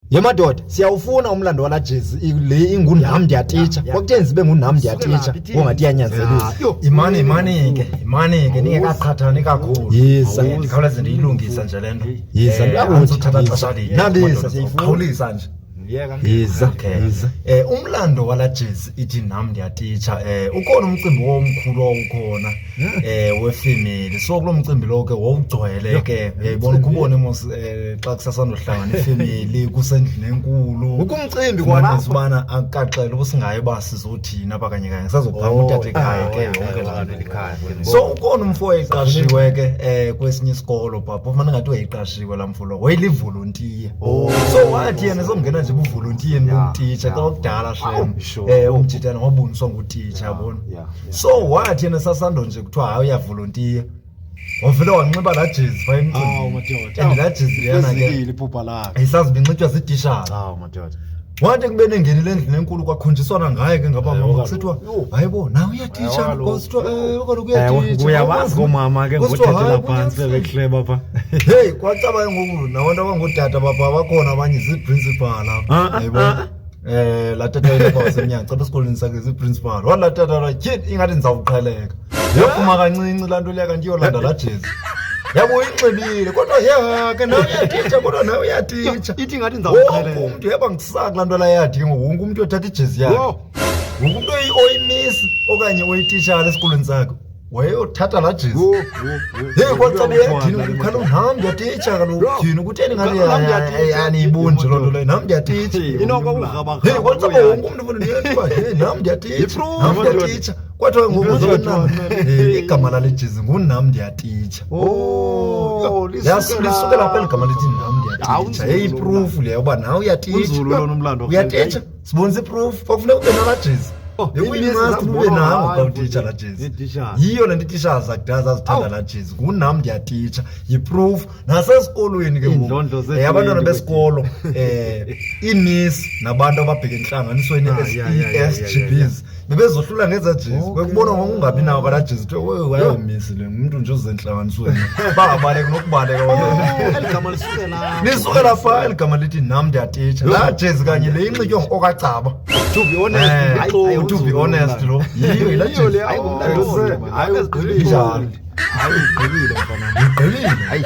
Ye madoda, siyawufuna umlando wala jezi le ingunam ndiyatitsha. Kwakutheni zibe ngunam ndiyatitsha ngongathi iyanyanzelisa? Imani, imani ke, imani ke, ningekaqhathani kakhulu. Yiza. Ndikhawuleze ndiyilungise nje le nto. Yiza, ntakuthi, Andizothatha yiza. xesha lide. Nabisa, Madoda, siyayifuna. khawulisa nje. Yiza, Okay. yiza. Umlando wala jezi ithi nam ndiyatitsha, ukhona umcimbi owomkhulu owawukhona wefemeli. So kulo mcimbi lo ke wawugcwele ke, uyayibona, ukubone mos xa kusasandohlangana ifemeli kusendlini enkulu. Ukumcimbi Fumanisa kwalapha. ubana akaxela ubusingaye uba sizothini apha kanye kanye, sazophaka utata ekhaya ke yonke laa nto. So ukhona umfo owayeqashiwe ke kwesinye isikolo phaa, phofu mane ngathi wayeqashiwe laa mfo lo, wayelivolontiya. So wathi yena songena nje ebuvolontiyeni bomtitsha, xa kudala shem umjitana waboniswa ngutitsha, yabona. So wathi yena sasando nje kuthiwa hayi uyavolontiya, wavele wanxiba laa jezi phaa emcimbini. Awu, madoda. And laa jezi leyana ke Lifezekile iphupha lakhe. ayisazi binxitywa ziititshala. Awu, madoda. Wathi ekubeni engenile endlini enkulu kwakhonjiswana ngaye ke ngabamama, Ewe, kusithiwa kaloku. hayi bo, nawe uyatitsha. Ewe, kaloku. Kusithiwa kaloku Ewe, uyatitsha. uyawazi koomama ke Kusithiwa, ngothethela hayi, phantsi bebekuhleba pha. Heyi, kwacaba ke ngoku nabantu abangootata bapha bakhona, abanye zii-principal apha. Yayibona laa tata yelapha wasemnyango caba esikolweni sakhe zii-principal, wathi laa tata la tyhini ingathi ndizawuqheleka, yaphuma kancinci laa nto leya, kanti iyolanda laa jezi yabo uyinxibile, kodwa yha ke nawe uyatitsha, kodwa nawe uyatitsha. Ithi ngathi Wonke ndizawuqheleka. umntu yaba ngisaka laa nto laa yadi ke ngoku, wonke umntu uyothatha ijezi yakhe. Yho. Wonke umntu oyimisi okanye oyititshala esikolweni sakhe wayeyothatha laa jezi. Yho, yho, yho. Heyi, kwacaba uyadini ukhala, nam ndiyatitsha kaloku. Yini kutheni ngathi Nam ndiyatitsha. aniyiboni nje loo nto leyo, nam ndiyatitsha. Inoko ugraba. Heyi, kwacaba wonke umntu ufuna ndiyathiwa, heyi, nam ndiyatitsha, nam ndiyatitsha. Kwathiwa ngoku igama lale jezi ngunam ndiyatitsha. Oh, Lisukela apha eli gama lithi nam ndiyatitsha. Awunzulu Heyi, lo iproof leyo uba nawe uyatitsha. Unzulu lona umlando. Uyatitsha, sibonisa iproof, kwakufuneka ube nalaa jezi. Oh, Bekuyimust ube nawo xa utitsha laa jezi. Iititshala. Yiyo le nto iititshala zakudala zazithanda Awu. laa jezi, ngunam ndiyatitsha, yiproof. Nasesikolweni ke ngoku, Iindlondlo zethu abantwana yini. besikolo, iimisi nabantu ababheke entlanganisweni, Ah, yeah, SGBs, bebezohlula ngezaa jezi. Bekubonwa ngokungabi nawo kwalaa jezi, kuthiwa ayomisi le, ngumntu nje ozentlanganisweni, bangabaleki nokubaleka bona. Eli gama lisukela. Lisukela phaa eli gama lithi nam ndiyatitsha, laa jezi kanye le inxitywe okacaba. To be honest, hayi, To be honest, lo yiyo yilaa Yiyo le, jezi. hayi, ngumlando. Hayi, Hayi, ugqibile. Njalo. Hayi, ugqibile mfana. Ugqibile. Hayi.